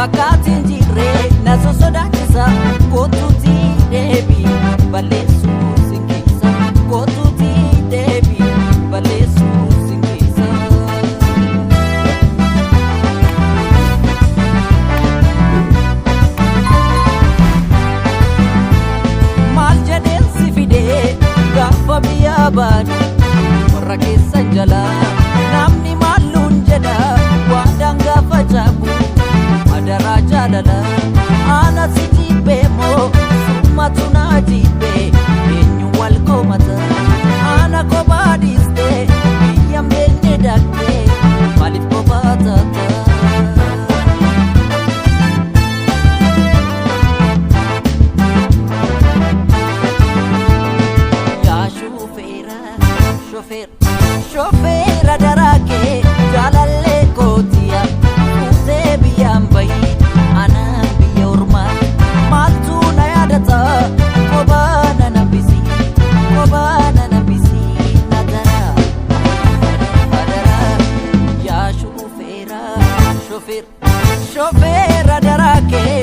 Bakka jirre na sosodaachisa kootuuti deebi balleessuu sinkeessa kootuuti deebi balleessuu sinkeessa. Maal jedheen si fidee gaafa biyyaa baadhu warra keessan jalaa namni maalluun jedha waadaan gaafa caabu. Adaraa jaalala ana si jibbee moo summatu na jibbee eenyu wal komata ana kophaa dhiistee biyya beekne daqtee maaliif kophaa taata. Yaa shufeera shufeera shufeera daraa kee jaalallee kootiya fuutee biyyaan bahi anaan biyya ormaa maaltu na yaadata kophaa na nambisi kophaa na nambisi na daraa adaraa yaa shufeera shufeera shufeera daraa kee.